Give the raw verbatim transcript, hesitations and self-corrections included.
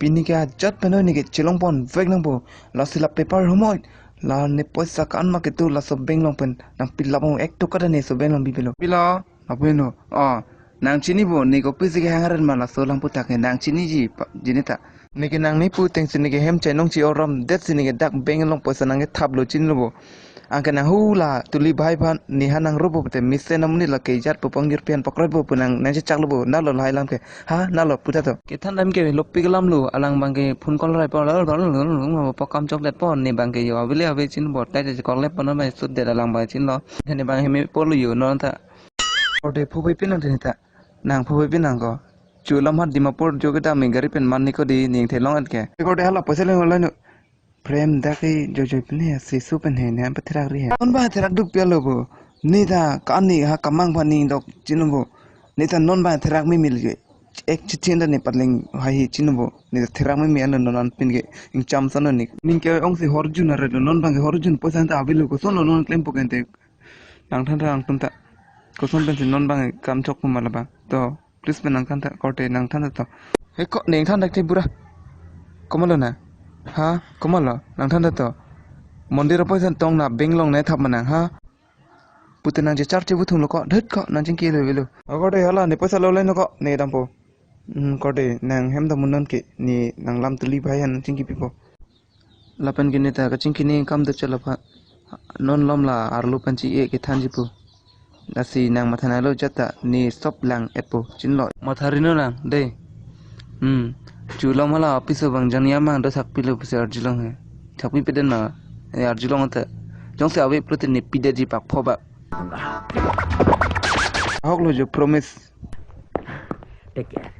Pini ke ajat pen ne ke chelong pon vek nangpo. Lasi la paper humoi. La ne poisa kan ma ketu laso bank along pen nangpi lap ong ek toka ta ne so bank along bibilo. Pilo, lapu eno. Oh, nang chinipo, ne kopisi kehang aren ma laso alam pu ta ke nang chiniji pa, jini ta. Ne ke nang ne pu ateng si ne ke hem chainong chi oram det si ne ke dak bank along poisa nangkethaplo chinilopo. Anke nang hula tuli bhai phan ne ha nang ropo pute mesen amonit la ke jat pu pang jir pian pakroi po pu nang nangchechaklo po nalo lahai alam ke. Ha, nalo pu ta to. Kethan dam ke lopi kelam lo alang abang ke phone call rai po lo lo lo lo po kam chokdet po ne abang ke yo avile ave chinpo tai te call le po non abang sut det alang abang chinlo. Ne abang hemi po lo yo non ta. Korde phubai pinang tini ta. Nang phubai pinang ko. Chulam hat Dimapur jo kedam me gari pen man ni ko di ning thelong at ke. Korde hala poisa leng olai no. Prem dak ke jojoi pen he, sesu pen he, ne an patherak ri he. Non abang therak duk pialo bo. Ne ta ka ne ha kamang phan ne dok chinobo. Ne ta non abang therak me mil ke. Ek chichin ta ne patling hai hi chinobo. Ne ta therak me me an non an pin ke. Ingcham san ne. Ning ke ong si horjun are lo non abang ke horjun poisa ta avilo koson lo non klempo kente. Nang than than tum ta. Koson pen si non abang ke kam chok pu ma labang. To. Please pen nang than ta korte nang than ta to. He ko neng than dak te bura. Komatlo na? Ha? Komatlo? Nang than ta to. Mondir apoisa tong na bank along ne thap ma nang ha? Pute nang je charge bu thung lo ko. Dhut ko nang chingki lo velo. Korte hala ne poisa lo lai no ko ne dampo. Hmm, korte nang hem dam non ke ne nang lam tuli bhai han chingki pipo. Lapen ke ne ta kachingki ne kam do chala pha. Non lom la arlo pen chi e kethanji pu. Lasi nang matha nai lo jat ta ne sop lang et po chinlo. Matha ri no lang de. Hmm. Chulam hala office abang jang ya mang do thakpi lo pusi arjulong he. Thakpi peden ma. E arjulong ta. Jongsi ave pulote ne pidetji pak pho ba. Hok lo jo promise. Take care.